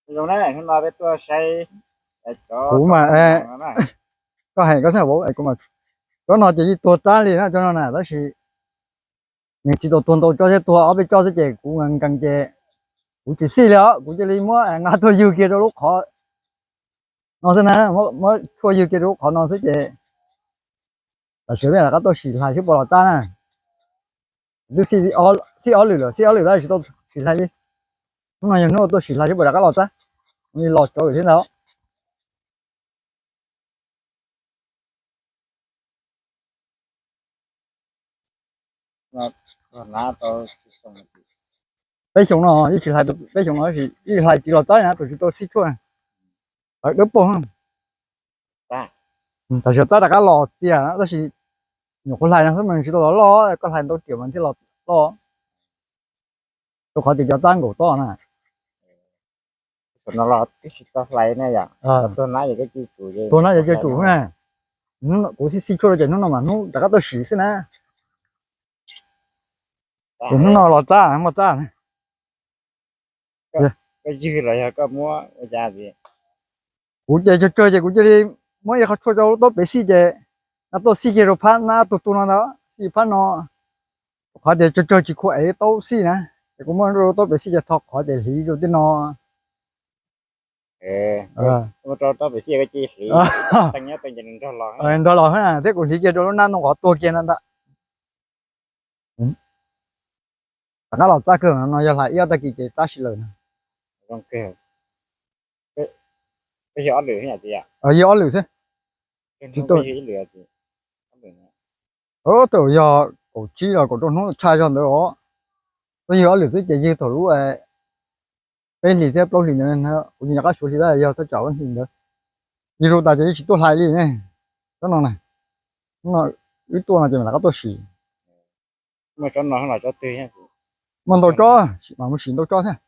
Kuv mas, koj hais koj xwb, kuv mas, cov no ces yeej tuag tag li na, cov no na, tab sis nws tsis tau tuag ntau tsob, thiab tuag ob peb tsob xwb ces kuv nkees nkees ces kuv tsis xij li os, kuv cia li muab nqa tuaj ywg kiag rau lub qhov no xwb na, muab tshuaj ywg kiag rau lub qhov no xwb ces tam sim no rov qab tuaj sim hlais seb puas los txab na. Twb xij ob lwm lawm, xij ob lwm tab sis tsis tau sim hlais li. Hnub no yog hnub tuaj sim hlais seb puas rov qab los txab, los tsov lawm thiab ntag. Peb xyoo no yeej tsis hlais, peb xyoo no yeej tsis hlais tsis los txab na, tus tsis tau xij tshuaj, tawv dawb paug. Tam sim txab rov qab los txias tab sis nyuam qhuav hlais no xwb mas tsis tau los loj, koj hlais ntau tiam mas thiaj los loj. Rau qhov tias cov txab nkaum toj na. Tuag na ces cia tsum na. Kuv xij xij tshuaj rau ces hnub no mas hnub rov qab tuaj sim xwb na. Ces hnub no los txab, muaj txab. Kuv ces tsawg tsawg ces kuv cia li muab ib qho tshuaj rau lub taub pev xij ces nqa tuaj xij kiag rau phab nab tu tu no ntag, xij phab no. Qhov tias tsawg tsawg tsis khuv ev taub xij na, ces kuv muab rau lub taub pev xij ces tho qhov ces hliv rau tej no. Nrog los thiab kuv hliv kiag rau lub nab ntoo qhov tuag kiag no ntag. Rov qab los txab kawg no, yog hlais ib ob tag kis ces txab sim lawm na. Yog ob lwm xwb. Tsis tau, yog kaum tsib los kaum rau hnub tshaj zog ntawd os. Tuaj ywg ob lwm xwb ces ywg thaum lub peb hlis thiab plaub hlis ntawd, kuv tsis nco qab suav hli tab yog thaj tsam ob hlis ntawd. Ywg rau tas ces yeej tsis tuaj hlais li ne. Tsob no na, hnub no wb tuaj no ces mam rov qab tuaj sim. Muaj ntau tsob, mam mus sim ntau tsob thiab.